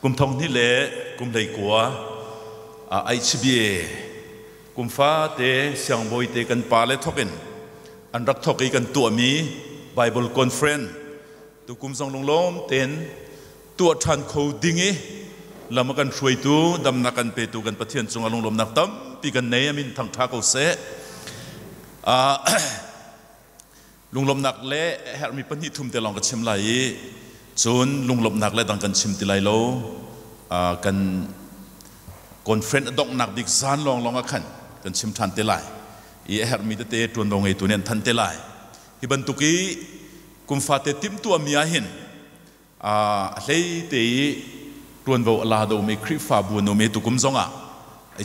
Kum thong hnih le kum hlei kua HBA kum fate siangbawi te kan pa le thok in an rak thok i kan tuahmi Bible Conference tukum zong lunglawm tein tuah ṭhan kho ding i lam a kan hruaitu damnak kan petu kan Pathian cungah lunglawmnak tampi kan nei. Amin thangṭha ko seh. Lunglawmhnak le herhmi pahnih thum te lawng ka chim lai i cun lunglawmhnak le dang kan chim ti lai lo. Kan conference a donghnak bik zan lawnglawng ah khan kan chim ṭhan te lai i a herhmi tete ṭuanvo ngeitu nih an thanh te lai. Hi bantuk i kum fate timhtuahmi ah hin a hlei te i ṭuanvo a la domi Khrihfabu an um i tukum zongah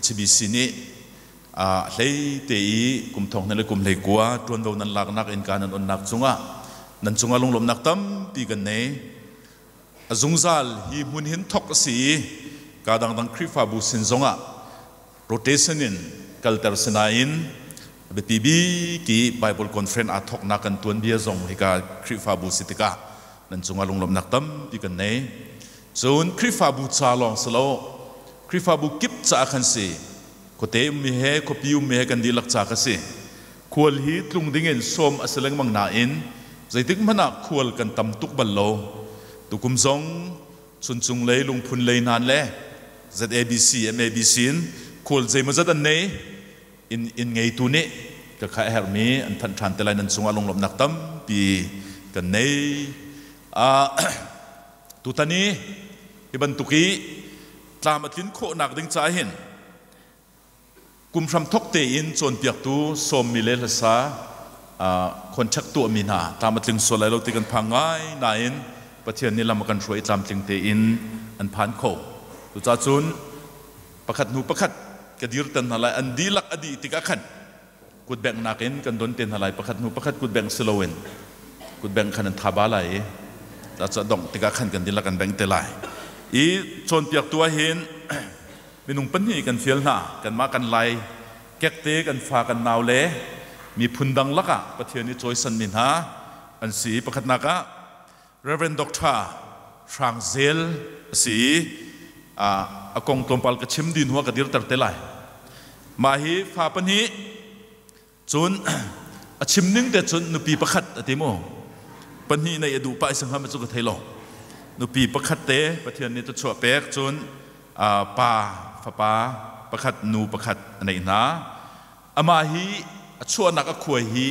HBC nih a hlei te i kum thong hnih le kum hlei kua ṭuanvo nan laknak innka nan onnak cungah nan cungah lunglawmhnak tampi kan nei. A zungzal hi hmun hin thok a si i ka dangdang Khrihfabu sin zongah rotation in kalter sinain biapi bik i Bible conference aa thoknak kan tuanbia zong hika Khrihfabu si tikah nan cungah lunglawmhnak tampi kan nei. Cun Khrihfabu ca lawng si lo, Khrihfabu kip caah khan si, khuate ummi he khuapi ummi he kan dihlak ca ka si. Khual hi tlung dingin sawm a si lengmang nain zeitik hmanh ah khual kan tam tuk bal lo. Tukum zong Chuncung lei lungphun lei hnan le ZABC, MABC in khual zeimawzat an nei. Inn, inn ngeitu nih ka kha a herhmi an thanh ṭhan te lai. Nan cungah lunglawmhnak tampi kan nei. Tutan i hi bantuk i tlam a tlin khawhnak ding caah hin kum hramthok tein cawnpiaktu sawmmi le hlasa contract tuahmi hna tlam a tling sual lai lo ti kan phang ngai nain Pathian nih lam a kan hruai i tlamtling tein an phan kho. Cucaah cun pakhat hnu pakhat ka dirter hna lai. An dihlak a dih tikah khan kutbengh in kan don te hna lai. Pakhat hnu pakhat kutbengh si loin kutbengh khan an tha ba lai i cucaah dongh tikah khan kan dihlak kan bengh te lai. I cawnpiaktu ah hin minung pahnih kan fial hna. Kanmah kan Lai kekte kan fa kan nau le miphun dang lakah Pathian i cawisanmi hna an si. Pakhatnak ah Reverend Dr. Hrang Zel a si i a kong tlawmpal ka chim dih hnuah ka dirter te lai. Mah hi fa pahnih cun a chim ning te cun nupi pakhat a ti mu. Pahnih nei a duh pah i sangam cu ka thei lo. Nupi pakhat te Pathian nih thluachuah pek cun pa fapa pakhat nu pakhat a neih hna. Amah hi a chuahnak a khua hi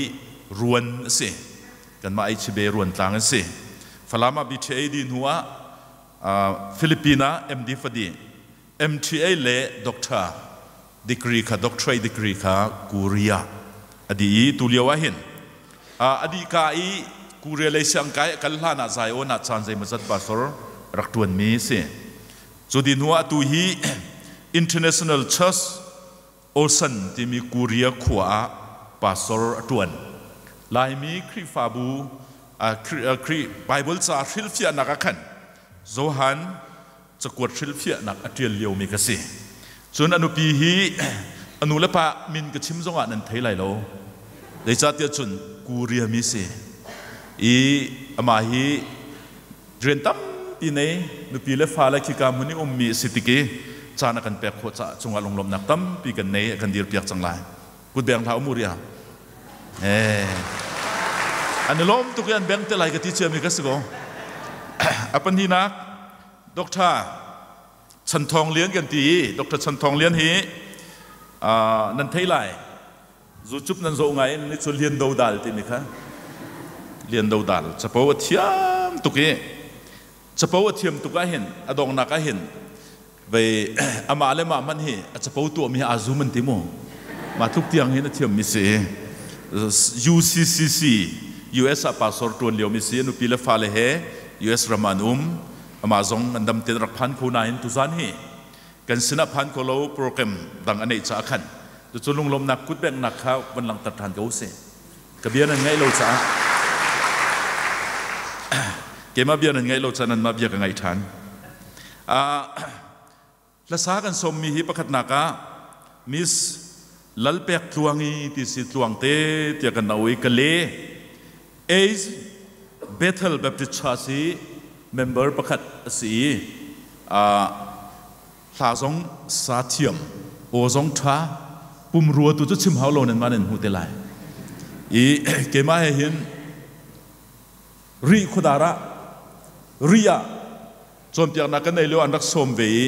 Ruan a si. Kanmah HB Ruantlang an si. Falam ah BTA di hnu ah Philippine ah MD fadi MTA le doctor degree kha doctorate degree kha Korea a di i tu lio ah hin a di ka i Korea lei siang kai a kal hlan ah Zion ah caan zeimawzat pastor rak tuan mi si. Cu di hnu ah tu hi International Church Olson timi Korea khua ah pastor a ṭuan. Laimi Khrihfabu Khrih Bible ca hrilhfiahnak ah khan Johan cakuat hrilhfiahnak a ṭial liomi ka si. Cun a nupi hi a nu le pa min ka chim zongah nan thei lai lo. Zeicahtiah cun Korea mi si. I amah hi rian tampi nei, nupi le fale khika hmun i ummi a si tik i caan a kan pek khawh caah cungah lunglawmhnak tampi kan nei, a kan dirpiak cang lai. Kut beng hlah u ria eh an i lawm tuk i an beng te lai ka ti ciami ka si ko. A pahnihnak Dr. Chan Thawng Lian kan ti i Dr. Chan Thawng Lian hi nan thei lai. Zucup nan zoh ngai in cu Lian Do Dal timi kha Lian Do Dal capo a thiam tuk i capo a thiam tuk ah hin a donghnak ah hin vei amah le mah hmanh hi a capo tuahmi hi aa zum an ti mu. Mah tluk tiang hin a thiammi si. UCCC US ah pastor ṭuan liomi si. Nupi le fale he US ram ah an um. Amah zong an dam tein rak phan kho nain tuzan hi kan sinah phan ko lo, program dang a neih caah khan. Cucu lunglawmhnak kutbenghnak kha van langhter ṭhan ko usih. Ka bia nan ngaih lo caah, keimah bia nan ngaih lo caah nanmah bia ka ngaih ṭhan. Hlasa kan sawmmi hi pakhatnak ah Miss Lalpek Tluangi ti si, Tluangte tiah kan auh i Kale Age Bethel Baptist Church i member pakhat a si i Hla zong sa thiam, aw zong ṭha, pumrua tu cu chim hau lo nan mah nan hmuh te lai. I keimah he hin Rih khuadar ah Rih ah cawnpiaknak kan nei lio an rak sawm ve i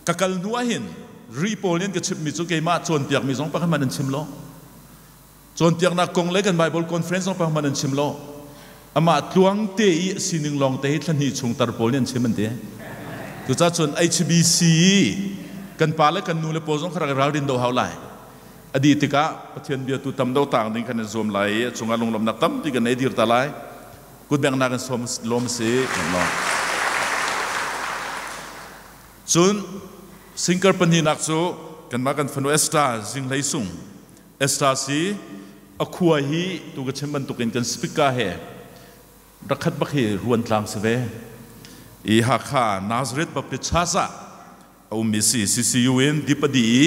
ka kal hnu ah hin Rih pawl nih an ka chimhmi cu keimah cawnpiakmi zong pakhat hmanh an chim lo. Cawnpiaknak kong le kan Bible conference zong pakhat hmanh an chim lo. Amah tluang te i a sining lawng te hi thla hnih chung tar pawl nih an chim an ti. Cucaah cun HBC i kan pa le kan nu le pawl zong kha rak i ralrin deuh hau lai. A dih tikah Pathian bia tu tam deuh taang ding kan i zuam lai i a cungah lunglawmhnak tampi kan ei dir ta lai. Kutbengnak in sawm lawm si. Cun singker pahnihnak cu kanmah kan fanu Esther Zinghlei Sung Esther si a khua hi tu ka chim bantukin kan speaker he rakhat bak hi ruantlang si ve. I Hakha Nazareth Baptist Church ah a ummi si CCU in dipadi i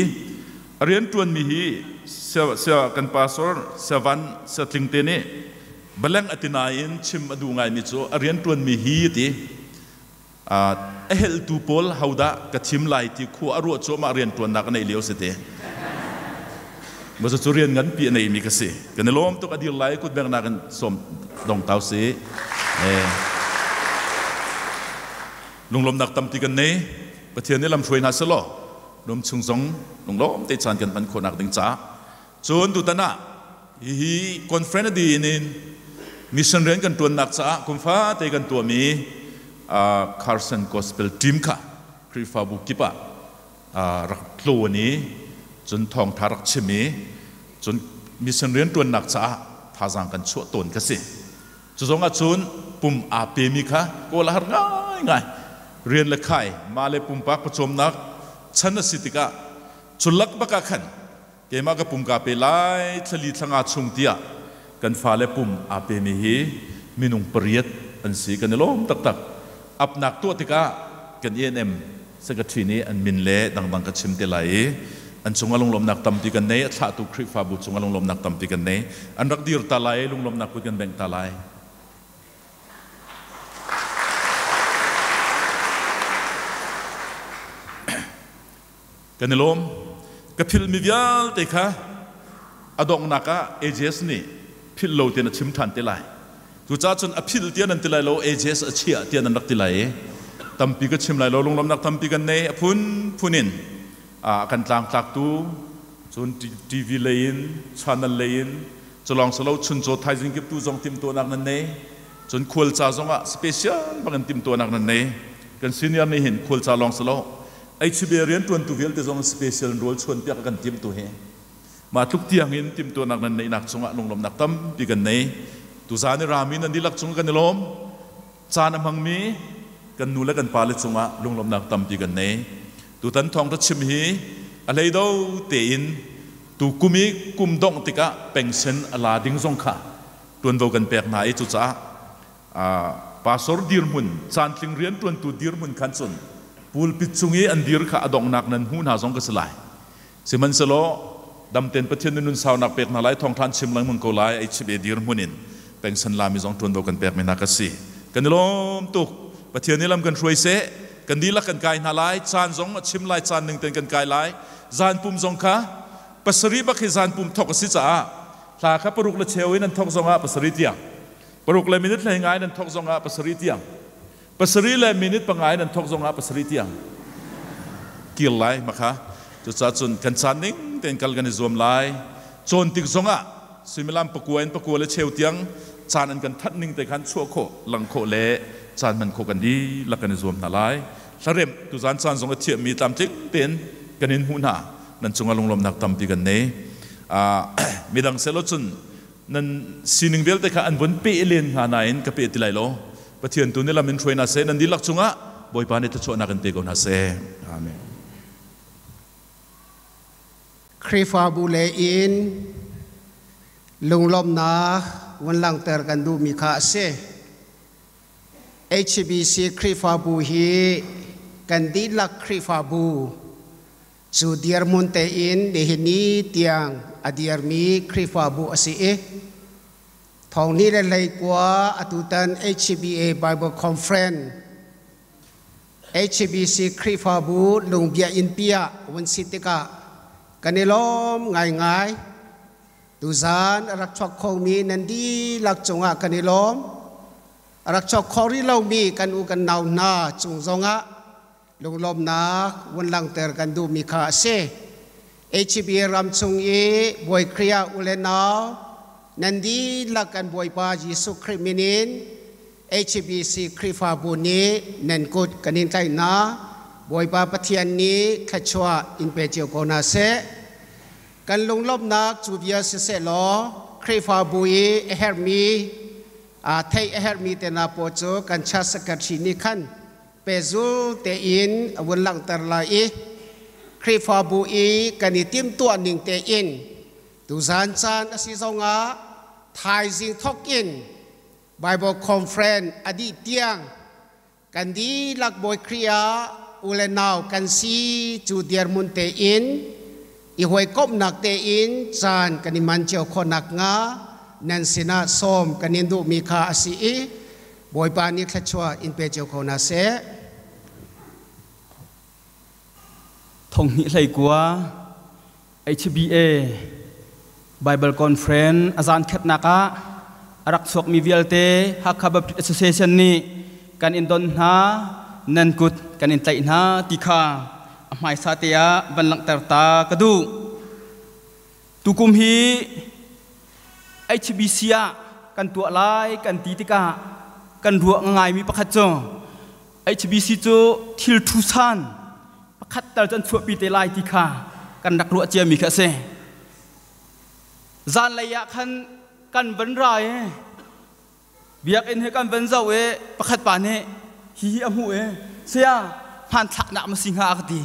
a rianṭuanmi hi sia kan pastor Siavan Siatling te nih baleng a ti nain chim a duh ngaimi cu a rianṭuanmi hi ti a heltu pawl hodah ka thim lai ti khua a ruah cuahmah rianṭuannak a neih lio si te. Macu cu rian nganpi a neimi ka si. Kan i lawm tuk a dir lai kut bengnak in sawm dong tau si. Lunglawmnak tampi kan nei. Pathian nih lamhruai hna selaw lum chung zong lunglawm te caan kan hman khawhnak ding caah. Cun tutan ah hihi conference a dih in mission rian kan ṭuannak caah kum fate kan tuahmi Carson Gospel Team kha Khrihfabu kip ah rak tlawn i cun thawngṭha rak chim i cun mission rian ṭuannak caah thazaang kan chuah tawn ka si. Cu zong ah cun pum aa pemi kha kawl a har ngaingai. Rian le khai mah le pumpak pawcawmnak chan a si tikah cu lak bak ah khan keimah ka pum kaa pe lai thlali thlanga chung tiah kan fale pum aa pemi hi minung pariat an si. Kan i lawm taktak. Apnak tuah tikah kan E&M secretary nih an min le dangdang ka chim te lai i an cungah lunglawmhnak tampi kan nei. A thlahtu Khrihfabu cungah lunglawmhnak tampi kan nei. An rak dir ta lai i lunglawmhnak kut kan bengh ta lai. Kan i lawm. Ka philhmi vialte kha a donghnak ah AJS nih philh lo tian a chim ṭhan te lai. Cucaah cun a philh tiah nan ti lai lo, AJS a chiah tiah nan rak ti lai i tampi ka chim lai lo, lunglawmhnak tampi kan nei. A phunphun in a kan tlangtlaktu cun TV lei in, channel lei in, culawng si lo chuncaw thaizing kip tu zong timhtuahnak nan nei. Cun khualca zongah special bangin timhtuahnak nan nei. Kan senior nih hin khualca lawng si lo, HBA rianṭuantu vialte zong special in rawl chuanpiak a kan timhtu hi mah tluk tiang in timhtuahnak nan neihnak cungah lunglawmhnak tampi kan nei. Tuzaan i rami nan dihlak cung kan i lawm. Caan a hmangmi kan nu le kan pale cungah lunglawmhnak tampi kan nei. Tutan thawngṭha chim hi a hleido tein tu kum i kum dongh tikah pengsen a la ding zong kha ṭuanvo kan pek hna i cucaah pastor dirhmun caantling rianṭuantu dirhmun khan cun pulpit cung i an dir kha a donghnak nan hmuh hna zong ka si lai. Sihmanhsehlaw damten Pathian nih nun saunak pek hna lai, thawngṭha an chim lengmang ko lai, ei chip e dirhmun in pengsan lami zong ṭuanvo kan pekmi hna ka si. Kan i lawm tuk. Pathian nih lam kan hruai seh. Kan dihlak kan kai hna lai. Caan zong a chim lai, caan ning tein kan kai lai. Zan pum zong kha pasarih bak hi zan pum thok a si caah hla kha paruk le cheu in an thok zongah pasarih tiang paruk le minute hlei ngai nan thok zongah pasarih tiang pasarih le minute panga in nan thok zongah pasarih tiang kir lai makha. Cucaah cun kan caan ning tein kal kan i zuam lai. Cawn tik zongah suimilam pakua in pakua le cheu tiang caan an kan thanh ning te khan chuah khawh lang khawh le caan hman khawh kan dihlak kan i zuam hna lai. Hlaremh tuzan caan zong a thiahmi tlamtling tein kan in hmuh hna. Nan cungah lunglawmhnak tampi kan nei. Midang selaw cun nan sining vialte kha an vun peh len hnga nain ka peh ti lai lo. Pathian tu nih lam in hruai hna seh. Nan dihlak cungah Bawipa nih thluachuahnak in pe ko hna seh. Amen. Khrihfabu le in lunglawmhnak vun langhter kan duhmi kha a si. HBC Khrihfabu hi kan dihlak Khrihfabu cu dirhmun tein nihin ni tiang a dirmi Khrihfabu a si i thonghnih le hleikua atutan HCBA Bible Conference. HBC Khrihfabu Lungbiakinn pi ah vun si tikah kan i lawm ngaingai. Tuzan a rak chuak khomi nan dihlak cungah kan i lawm. A rak chuak kho rih lomi kan u kan nau hna cung zongah lunglawmnak vun langhter kan duhmi kha a si. HB ram chung i Bawi Khrih ah u le nau nan dihlak kan Bawipa Jesuh Khrih min in HBC Khrihfabu nih nan kut kan in tlaih hna. Bawipa Pathian nih thluachuah in pe cio ko hna seh. Kan lunglawmhnak cu bia siseh law Khrihfabu i a herhmi theih a herhmi te hna pawl cu kan church secretary nih khan pehzul tein a vun langhter lai i Khrihfabu i kan i timhtuah ning tein tuzan caan a si zongah thaizing thawk in Bible Conference a dih tiang kan dihlak Bawi Khrih ah u le nau kan si cu dirhmun tein i hawikomhnak tein caan kan i man cio khawh nakhnga nan sinah sawm kan in duhmi kha a si i Bawipa nih thluachuah in pe cio ko hna seh. 2019 HBA Bible Conference a zan khatnak ah a rak chuakmi vialte Hakha Baptist Association nih kan in don hna, nan kut kan in tlaih hna ti kha a hmaisa te ah van langhter ta ka duh. Tukum hi HBC ah kan tuah lai kan ti tikah kan ruah ngaimi pakhat cu HBC cu thil thusan pakhat tal cu an chuahpi te lai ti kha kan rak ruah ciami kha a si. Zanlei ah khan kan van ra i biakinn he kan van zoh i pakhat pa nih hihi a hmuh i saya hmanthlaknak ma si hnga ka ti.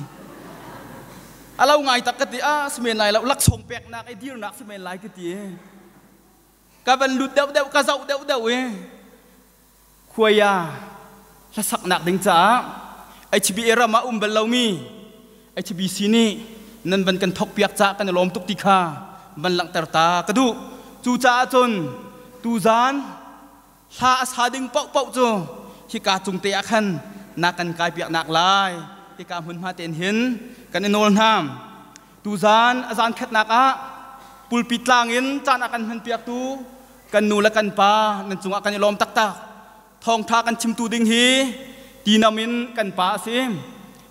A lo ngai tak ka ti, a si men lai lo, laksawng peknak i dirnak si men lai ka ti. Ka van lut deuhdeuh, ka zoh deuhdeuh i khuaia hlasaknak ding caah HBA ram ah um bal lomi HBC nih nan van kan thawkpiak caah kan i lawm tuk ti kha van langhter ta ka duh. Cucaah cun tuzan hla a sa ding paohpaoh cu hika cung te ah khan na kan kaipiak nak lai hika hmunhma tein hin kan i nawl hna. Tuzan a zan khatnak ah pulpit tlang in caan a kan hmanpiaktu kan nu le kan pa nan cungah kan i lawm taktak. Thawngtha kan chimtu ding hi tinam in kan pa a si.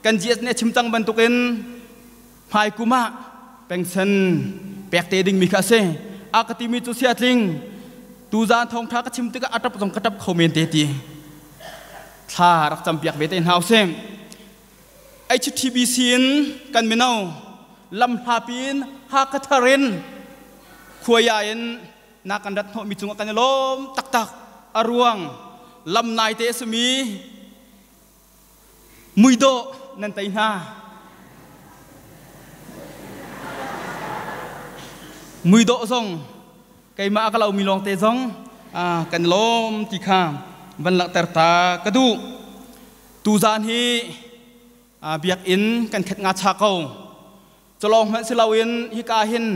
Kan GS nih a chim cang bantukin hmai kum ah pension pek te dingmi kha a si. A ka timi cu siatling tuzan thawngtha ka chim tikah a tap zong ka tap kho men te ti thla rak campiak ve te hna usih. HTBC in kan mino lamhlapi in Hakha in khuaya in na kan rat hnawhmi cungah kan i lawm taktak. A ruang lam nai te a simi muidawh nan tei hna. Muidawh zong keimah a ka lomi lawngte zong kan lawm ti kha van langhter ta ka duh. Tuzaan hi biakinn kan khat nga cha ko. Calawng hmanh si loin hika hin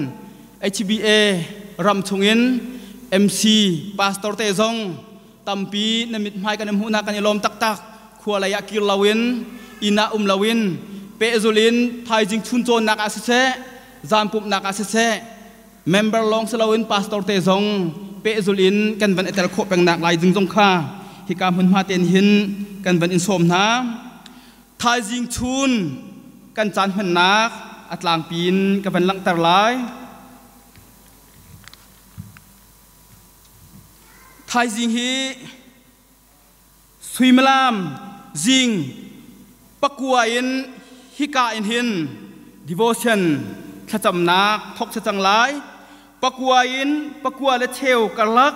HBA ram chungin MC pastor te zong tampi na mithmai kan i hmuh hna, kan i lawm taktak. Khua lei ah kir loin inn ah um loin pehzul in thaizing chun cawnnak ah siseh, zan pumhnak ah siseh, member lawng si loin pastor te zong pehzul in kan van i tel khawh pengnak lai ding zong kha hika hmunhma tein hin kan van in sawm hna. Thaizing chun kan caan hmannak a tlangpi in ka van langhter lai. Thaizing hi suimilam zing 9 in hika in hin devotion thlacamnak thok si cang lai. 9 in 9:15 karlak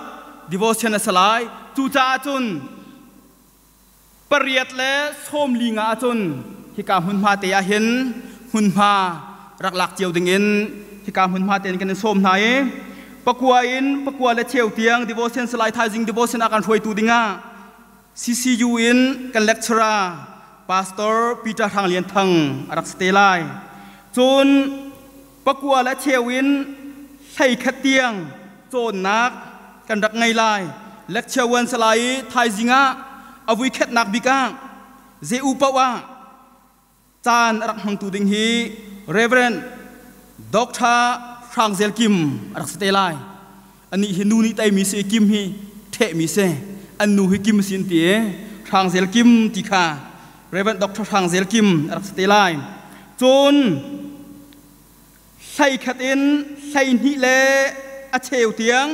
devotion a si lai. Cucaah cun 8:45 ahcun hika hmunhma te ah hin hmunhma rak lak cio dingin hika hmunhma tein kan in sawm hna i 9 in 9:15 tiang devotion salai. Thaizing devotion ah kan hruaitu dingah CCU in kan lecturer Pastor Peter Hrang Lian Thang a rak si te lai. Cun 9:15 in 11 tiang cawnnak kan rak ngei lai. Lecture wan salai i thaizing ah a vui khetnak bik ah Zei u paoh ah caan a rak hmangtu ding hi Reverend Dr. Hrang Zel Kim a rak si te lai. Anih hi nu nih teimi si Kim hi ṭhehmi si. An nu hi Kim si an ti i Hrang Zel Kim ti kha Reverend Dr. Hrang Zel Kim a rak si te lai. Cun 11 in 12 le a cheu tiang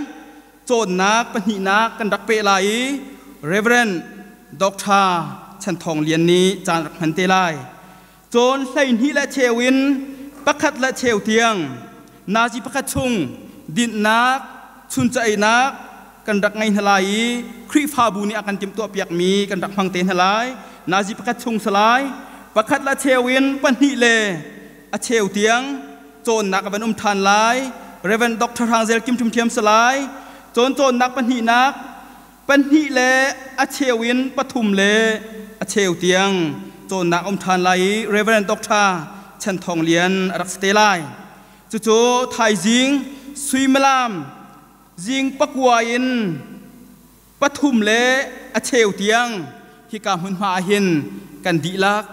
cawnnak pahnihnak kan rak peh lai i Reverend Dr. Chan Thawng Lian nih caan rak hman te lai. Cawn 12 le cheu in pakhat le cheu tiang nazi pakhat chung dinhnak chuncha einak kan rak ngei hna lai i Khrihfabu nih a kan timhtuah piakmi kan rak hmang te hna lai. Nazi pakhat chung salai pakhat le cheu in pahnih le a cheu tiang cawnnak a van um ṭhan lai. Reverend Dr. Hrang Zel Kim Ṭhum Salai cawn cawnnak pahnihnak pahnih le a cheu in pathum le a cheu tiang cawnnak um ṭhan lai i Reverend Dr. Chan Thawng Lian a rak si te lai. Cucu thaizing suimilam zing pakua in pathum le a cheu tiang hika hmunhma ah hin kan dihlak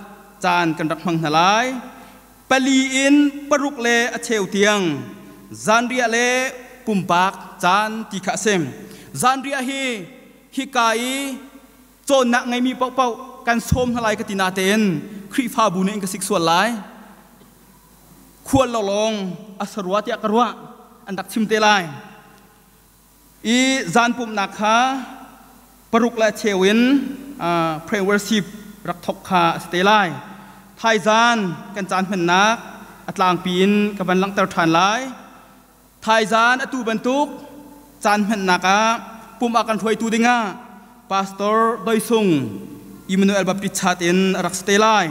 caan kan rak hmang hna lai. Pali in paruk le a cheu tiang zanriah le pumpak caan ti kha a si. Zanriah hi hika i cawnnak ngeimi paohpaoh kan sawm hna lai ka ti natein Khrihfabu nih in ka sik sual lai. Khual lawlawng a sarua tiah ka ruah an rak chim te lai. I zan pumhnak kha paruk le cheu in prayer worship rak thok kha a si te lai. Thaizan kan caan hmannak a tlangpi in ka van langhter ṭhan lai. Thaizan atu bantuk caan hmannak ah pumh ah kan hruaitu dingah Pastor Doi Sung Emmanuel Baptist Chat in a rak si te lai.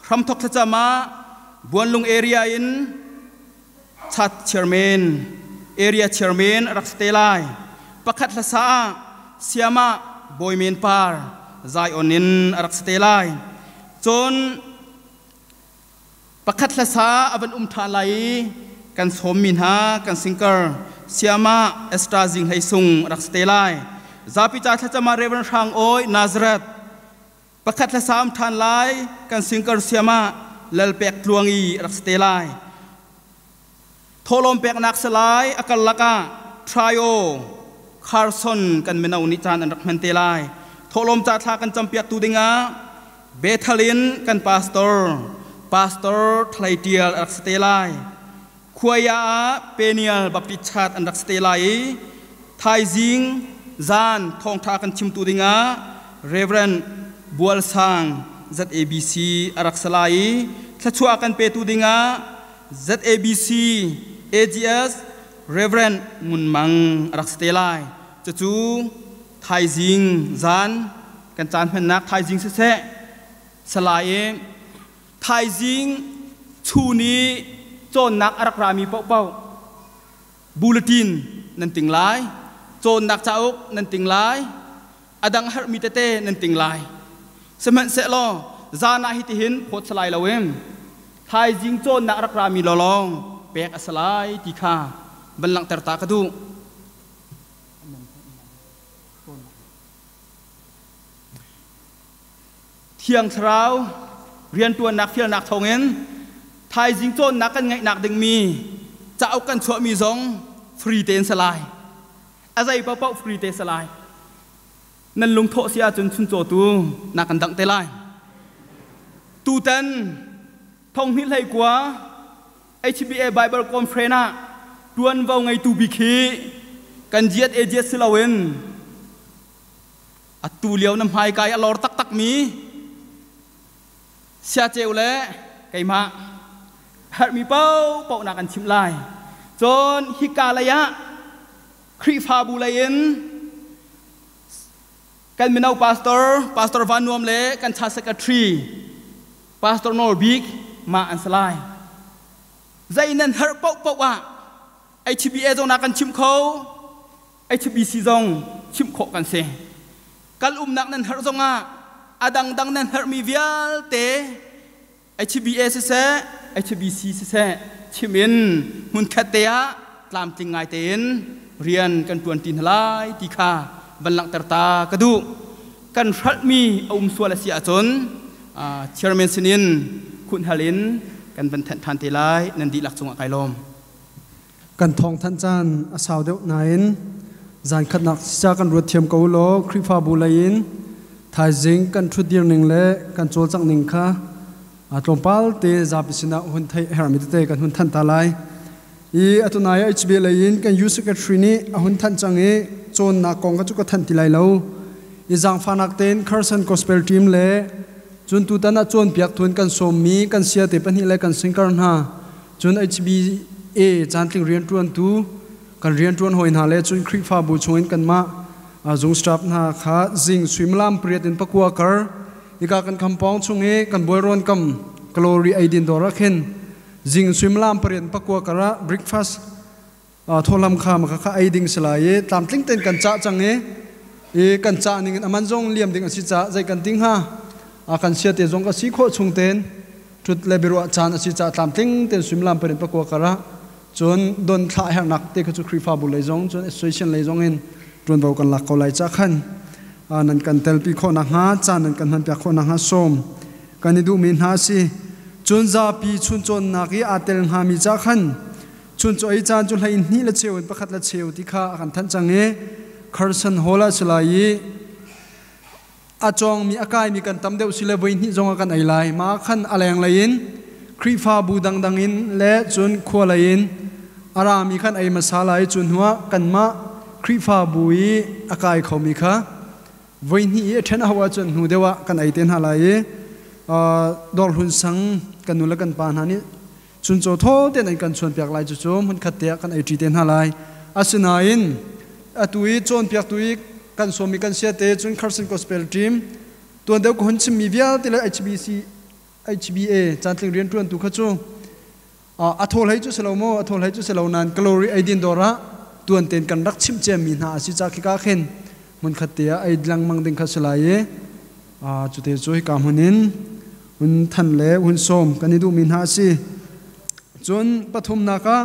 Hramthok thlacam ah Buanlung area in Chat chairman, area chairman a rak si te lai. Pakhat hlasa ah Siamah Bawi Men Par Zion in a rak si te lai. Cun pakhat hlasa a van um ṭhan lai i kan sawmmi hna kan singkar Siamah Esther Zing Hlei Sung a rak si te lai. Zapi ca thlacam ah Reverend Hrang Awi Nazareth Pakhat hlasa um ṭhan lai, kan singkar siam ah lalpek tluang i rak si te lai. Thawhlawm peknak si lai, a karlak ah Trio Carson kan mino nih caan an rak hman te lai. Thawhlawm ca thla kan campiaktu dingah Bethel in kan pastor, Pastor Thlei Tial a rak si te lai. Khuaia ah Peniel Baptist Church an rak si te lai i thaizing zan thawngṭha kan chimtu dingah Reverend Bual Sang ZABC a rak si lai i thluachuah kan petu dingah ZABC AGS Reverend Ngun Mang a rak si te lai. Cucu thaizing zan kan caan hmannak thaizing siseh salai i Thaizing chun i cawnnak a rak rami paohpaoh bulletin nan ting lai, cawnnak cauk nan ting lai, a dang herhmi tete nan ting lai. Sihmanhsehlaw zan ah hitihin phawt si lai loin thaizing cawnnak a rak rami lawlawng pek a si lai ti kha van langhter ta ka duh. Thiang Thlarau rianṭuannak fialnak thawngin thaizing cawnnak kan ngeihnak dingmi cauk kan chuahmi zong free tein si lai. A zei paohpaoh free te si lai. Nan lungthawh si ahcun chuncaw tu na kan dangh te lai. Tutan thonghnih hleikua HBA Bible Conference ah ṭuanvo ngeitu bik hi kan jiat e jiat si loin Atu lio na hmaika i a lor taktakmi siaceu le keimah herhmi paohpaoh na kan chimh lai. Cun hika lei ah Khrihfabu lei in kan mino pastor, Pastor Van Nuam le kan cha secretary Pastor Nawl Bik mah an si lai. Zei nan herh paohpaoh ah HBA zong na kan chimh kho. HBC zong chimh khawh kan si. Kal umnak nan herh zongah a dangdang nan herhmi vialte HBA siseh, HBC siseh chim in hmunkhat te ah tlamtling ngai tein rian kan ṭuan ṭi hna lai ti kha van langhter ta ka duh. Kan hralhmi a um sual a si ahcun chairman sinin khunhal in kan van thanh ṭhan te lai. Nan dihlak cungah kai lawm. Kan thawng thanh caan a sau deuh nain zan khatnak ca kan ruat thiam ko law Khrihfabu lei in thaizing kan ṭhutdir ning le kan cawlcangh ning kha tlawmpal te zapi sinah hun theih a herhmi tete kan hun thanh ta lai. I atunai HB lei in kan youth secretary nih a hun thanh cang i cawnnak kong kha cu ka thanh ti lai lo. I zaangfahnak tein Carson Gospel Team le cun tutan ah cawnpiak thun kan sawmmi kan siate pahnih le kan singkar hna cun HBA caantling rianṭuantu kan rianṭuan hawi hna le cun Khrihfabu chungin kanmah zung staff hna kha zing suimilam pariat in pakua kar hika kan khampawng chung i kan bualrawn kam Glory eidin dawr ah khin zing suimilam pariat in pakua kar ah breakfast thawhlam kha maka kha ei ding si lai i tlamtling tein kan cah cang i i kan cah ning in aman zong liam ding a si caah zei kan ting hnga kan sia te zong ka si khawh chung tein ṭhut le biaruah caan a si caah tlamtling tein suimilam pariat pakua kar ah cun don thlah hernak te kha cu Khrihfabu lei zong cun association lei zong in ṭuanvo kan lak ko lai ca khan nan kan telpi khawh nakhnga caan nan kan hmanpiak khawh nakhnga sawm kan i duhmi hna a si. Cun zapi chuncawnnak i aa tel hngami ca khan chuncaw ei caan cu hlei hnih le cheu in pakhat le cheu ti kha a kan thanh cang i Carson Hall ah si lai i a cawngmi a kaimi kan tam deuh si le voi hnih zong ah kan ei lai. Mah khan a lenglei in Khrihfabu dangdang in le cun khua lei in a rami khan ei hmasa lai. Cu hnuah kanmah Khrihfabu i a kai khomi kha voi hnih i a ṭhen a hauh ahcun hnu deuh ah kan ei te hna lai i dawrhlun sang kan nu le kan pa hna nih chuncaw thaw tein an kan chuanpiak lai. Cucu hmunkhat te ah kan ei ṭi te hna lai. Asinain atu i cawnpiaktu i kan sawmmi kan sia te cun Carson Gospel Team tuan deuh ka hun chimmi vialte le HBC HBA caantling rianṭuantu kha cu a thawl hei cu si lo maw a thawl hei cu si lo nain glory eidin dawr ah tuan tein kan rak chimh ciami hna a si ca khika khin hmunkhat te ah ei lengmang ding kha si lai i cute cu hika hmun in hun than le hun sawm kan i duhmi hna a si. Cun pathumnak ah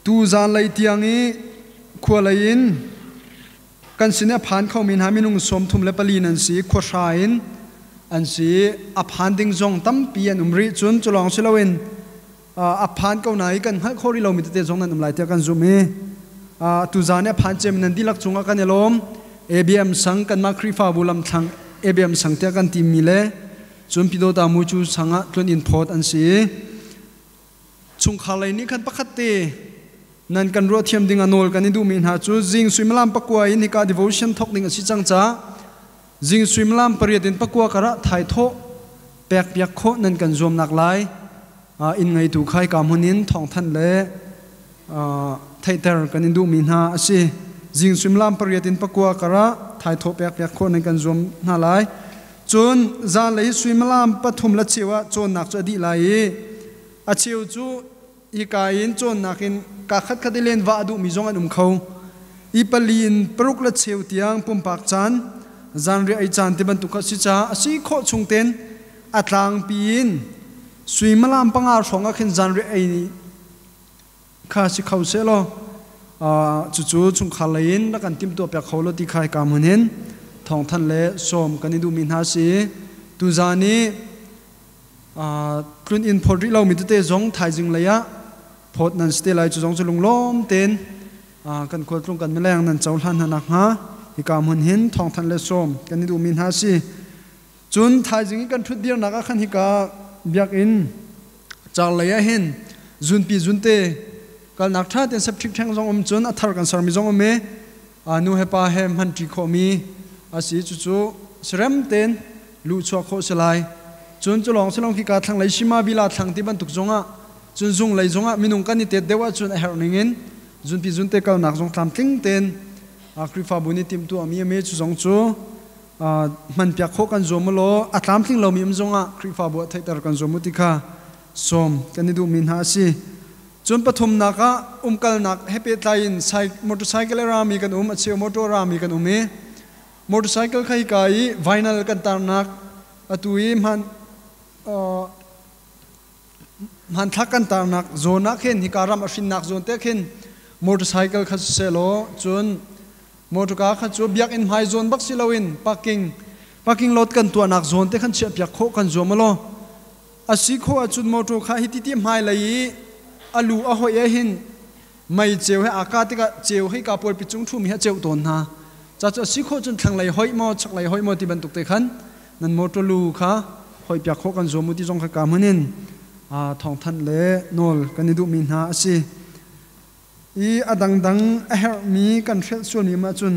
tu zanlei tiang i khua lei in kan sin i a phan khomi hna minung 34 nan si. Khua hra in an si. A phan ding zong tampi an um rih. Cun cu lawng si loin a phan ko na i kan hngalh khawh rih lomi tete zong nan um lai tiah kan zumh i tuzan i a phan cem nan dihlak cungah kan i lawm. ABM sang kanmah Khrihfabu lamthlang ABM sang tiah kan timi le cun Pidota Mucu sang ah tlun inn phawt an si i chungkhar lei nih khan pakhat te nan kan ruah thiam ding a nawl kan i duhmi hna cu zing suimilam pakua in hika devotion thawk ding a si cang caah zing suimilam pariat in pakua karah thaithawh pek piak khawh nan kan zuamnak lai inn ngeitu khai ka hmun in thawngthanh le theihter kan in duhmi hna a si. Zing suimilam pariat in pakua karah thaithawh pek piak khawh nan kan zuam hna lai. Cun zanlei suimilam pathum le cheu ah cawnnak cu a dih lai i a cheu cu hika in cawnnak in ka khatkhat i len va a duhmi zong an um kho. I pali in paruk le cheu tiang pumpak caan, zanriah ei caan ti bantuk a si caah a si khawh chung tein a tlangpi in suimilam panga hrawng ah khin zanriah ei kha si kho seh law cucu chungkhar lei in rak kan timhtuah piak kho law ti kha hika hmun hin thawngthanh le sawm kan i duhmi hna si. Tuzaan i tlun inn phawt rih lomi tete zong thaizing lei ah phawt nan si te lai. Cu zong cu lunglawm tein kan khualtlung kan mileng nan cohlan hna nakhnga hika hmun hin thawngthanh le sawm kan i duhmi hna si. Cun thaizing i kan ṭhutdirnak ah khan hika biakinn car lei ah hin zunpi zunte kalnak ṭha tein septic tank zong um, cun a thar kan sermi zong um i nu he pa he hmanṭi khawhmi a si. Cucu serem tein luhchuah khawh si lai. Cun cu lawng si lawng khika thlanglei Shima Bila thlang ti bantuk zongah cun zung lei zongah minung kan i tet deuh ahcun a herh ningin zunpi zunte kalnak zong tlamtling tein Khrihfabu nih timhtuahmi a mi cu zong cu hmanpiak khawh kan zuam law a tlamtling lomi um zongah Khrihfabu ah theihter kan zuam u ti kha sawm kan i duhmi hna a si. Cun pathumnak ah umkalnak he pehtlai in motorcycle a rami kan um, a cheu motor a rami kan um i motorcycle kha hika i vinyl kan tarnak atu i hman hmanthlak kan tarnak zawn ah khin hika ram a hrinnak zawn te khin motorcycle kha siseh law cun. Motorka kha cu biakinn hmai zawn bak si loin parking parking lot kan tuahnak zawn te khan chiah piak khawh kan zuam law a si khawh ahcun motor kha hi ti ti hmai lei i a lu a hoih eh hin mei ceu he aa kah tikah ceu hei ka pawl pi cung ṭhumi he a ceuh tawn hna. Ca cu a si khawh cun thlanglei hoih maw chaklei hoih maw ti bantuk te khan nan motor lu kha hoih piak khawh kan zuam u ti zong kha ka hmun in thawngthanh le nawl kan i duhmi hna a si. I a dangdang a herhmi kan hrelh sualmi um ahcun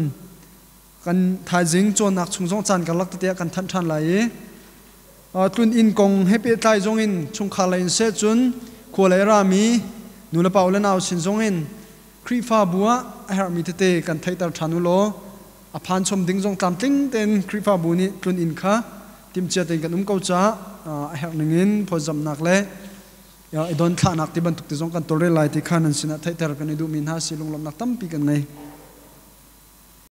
kan thaizing cawnnak chung zong caan karlak tete ah kan thanh ṭhan lai i tlun inn kong he pehtlai zong in chungkhar lei in seh cun khua lei rami nu le pa u le nau sin zong in Khrihfabu ah a herhmi tete kan theihter ṭhan u law a phan chom ding zong tlamtling tein Khrihfabu nih tlun inn kha timhcia tein kan um ko caah a herh ning in phawtzamhnak le i don thlahnak ti bantuk te zong kan tawlrel lai ti kha nan sinah theihter kan i duhmi hna si lunglawmhnak tampi kan ngei.